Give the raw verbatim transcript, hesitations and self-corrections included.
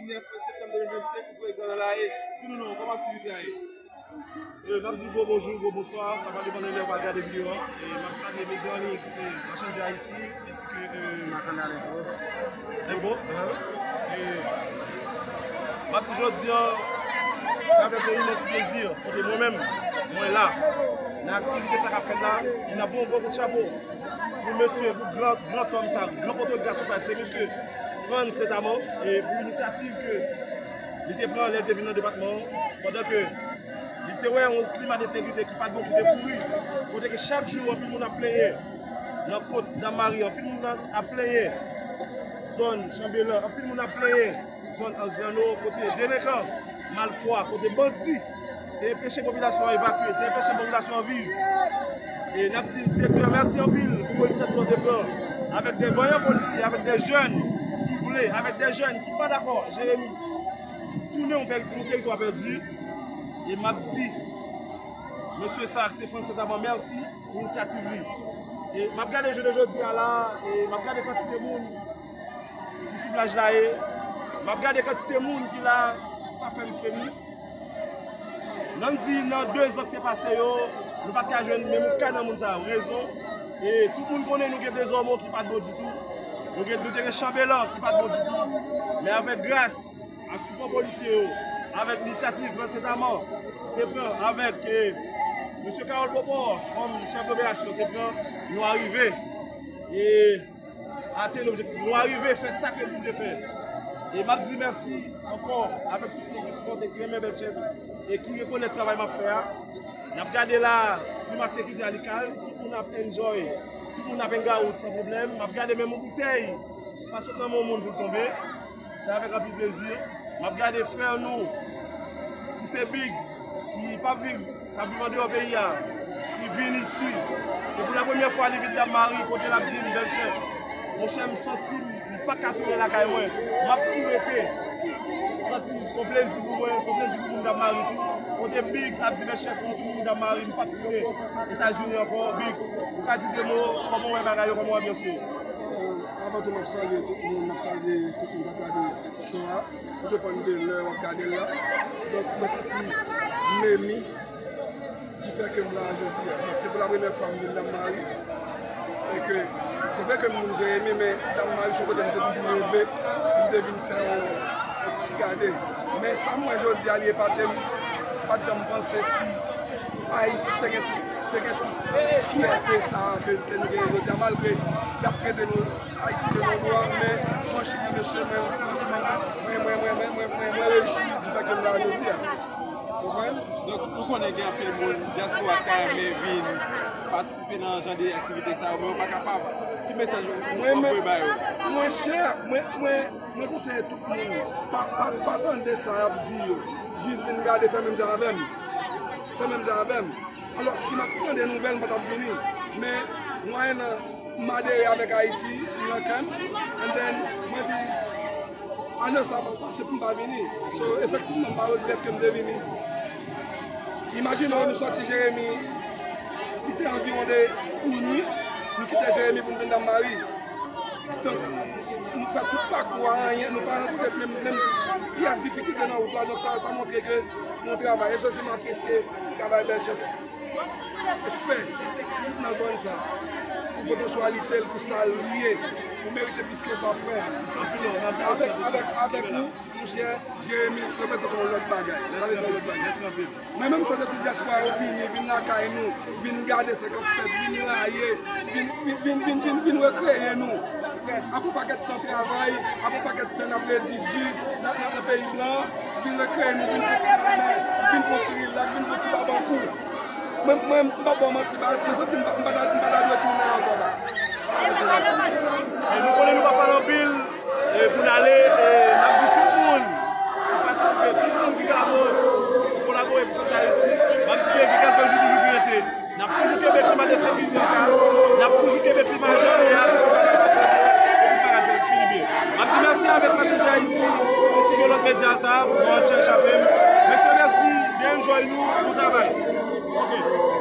Nèf septanm de mil vennsenk, ou prezan nan lari. Di nou non, kòman aktivite a ye? E, m ap di gwo bonjou, gwo bonswa, sa va depann de lè w va gade videyo a. E, m ap salye medya an liy ki se Machann Di Ayiti, ensi ke, e, Machann Di Ayiti. Enfo. E, m ap di jodi a, se avèk yon imans plezi, kote mwen menm, mwen la, nan aktivite sa k ap fèt la, e n ap voye yon gwo kout chapo pou mesye, pou gran, gran òm sa, gran pòtògras sa, se mesye Frantz Sentaman, e pou inisyativ ke li te pran lè l te vin nan depatman an, pandan ke li te wè yon klima de sekirite ki pa t bon, ki te pouri, kote ke chak jou anpil moun ap plenyen nan Kot Dam Mari, anpil moun ap plenyen zòn Chanbelan, anpil moun ap plenyen zòn Anzyano, kote delenkan, malfwa, kote bandi te enpeche popilasyon an evakye, te enpeche popilasyon an viv. E n ap di direktè a mèsi anpil pou inisyativ sa w te pran avèk de vanyan polisye, avèk de jèn ki vle, avèk de jèn ki pa dakò Jeremi tounen yon pè-, yon teritwa pèdi. E m ap di mesye sa a, se Frantz Sentaman, mèsi pou inisyativ li. E m ap gade jounen jodi a la, e m ap gade kantite moun ki sou plaj la ye. M ap gade kantite moun ki la, sa fè m fremi. Nan di, nan de zan ki te pase yo, nou pa t ka jwenn menm yon ka nan moun sa yo. Rezon, e tout moun konnen nou gen de zòmon ki pa t bon ditou. Nou gen, nou te gen Chanbelan ki pa t bon ditou. Men avèk gras a sipò polisye yo, avèk inisyativ Frantz Sentaman te pran, avèk, e, mesye Carole Beauport kòm chèf de operasyon te pran, nou arive. E atenn objektif. Nou arive fè sa ke nou te fè. E m ap di mèsi ankò avèk tout moun ki sipòte, ki renmen Bèl Chèf e ki rekonèt travay m ap fè a. N ap gade la, klima sekirite a li kalm, tout moun ap enjoy, tout moun ap hang out san pwoblèm. M ap gade menm yon boutèy pa sot nan men yon moun pou l tonbe. Se avèk anpil plezi. M ap gade frè nou ki se Big, ki p ap viv k ap viv andeyò peyi a, ki vin isi, se pou la premyè fwa li vin Dam Mari, kote l ap di m, Bèl Chèf, monchè, m santi m, m pa ka tounen lakay mwen, m ap tou rete. M santi m, se yon plezi pou mwen, se yon plezi pou moun Dam Mari tou. Kote Big ap di, Bèl Chèf, m ap tounen Dam Mari, m p ap tounen Etazini ankò. Big, ou ka di de mo, kòman w wè bagay yo, kòman w anbyanse? Avan tou, m ap salye tout moun, m ap salye tout moun k ap gade show a. Tout depann de lè w ap gade l la. Donk, mwen santi m emi di fè ke m la jodi a. Donk, se pou la premyè fwa m vin Dam Mari. E ke, se vre ke m moun Jeremi, men Dam Mari se yon kote m te toujou reve, m te vin fè yon, yon ti gade. Men sa m wè jodi a, li epate m. M pa t janm panse si Ayiti te gen tout, te gen tout fyète sa a ke, ke nou genyen jodi a, malgre y ap trete nou Ayiti de nondwa, men franchman, mesye, mwen, franchman, mwen, mwen rejwi di fè ke m la jodi a. Konprann? Donk, ou konnen gen anpil moun, dyaspora k ta renmen vin patisipe nan jan de aktivite sa yo, men yo pa kapab. Ki mesaj ou ap voye ba yo? Mwen, chè, mwen, mwen, mwen konseye tout moun, pa, pa, pa tande sa y ap di yo. Jis vin gade, fè menm jan avè m. Fè menm jan avè m. Alò, si m ap tande nouvèl, m pa t ap vini. Men, mwayennan m adere avèk Ayiti, li nan kè m. And then, mwen di, ane sa pa pase pou m pa vini. So, efektivman, m pa regrèt ke m te vini. Imajine w, nou sòti Jeremi, li te anviwon de inui, nou kite Jeremi pou n vin Dam Mari. Donk, nou fè tout pakou a, anyen, nou pa rankontre menm, menm pyès difikilte nan wout la. Donk, sa, sa montre ke nou travay. E se si m apresye travay Bèl Chèf fè, sirtou nan zòn sa, pou potansyalite l, pou sa l ye, ou merite plis ke sa, frè. Avèk, avèk, avèk ou, monchè, Jeremi reprezante yon lòt bagay. Sa vle di yon lòt bagay. Mwen menm, m swete tout dyaspora yo vini, vin lakay nou, vin gade sa k ap fèt, vin raye, vin, vin, vin, vin, vin, vin rekreye nou. Apre yon pakèt tan travay, apre yon pakèt tan n ap redi di nan, nan, nan peyi blan, vin rekreye nou, vin pran ti lanmè, vin pran ti rilak, vin pran ti babankou. Mwen, mwen, m p ap ba w manti, ba, mwen santi m pa, m pa ta, m pa ta dwe tounen ankò, ba. E nou konnen nou p ap pale anpil, e pou n ale, e n ap di tout moun ki patisipe, tout moun ki kapab kolabore pou fèt sa isi, m ap di ke gen kèlke jou toujou ki rete. N ap toujou kenbe klima de sekirite an kalm, n ap toujou kenbe klima jan li ye a, pou bagay pase byen, e pou bagay fè fini byen. M ap di mèsi avèk Machann Di Ayiti, ensi ke lòt medya sa, pou nou an tchè chape m. Mesye, mèsi, byen enjoy nou, bon travay. Ok.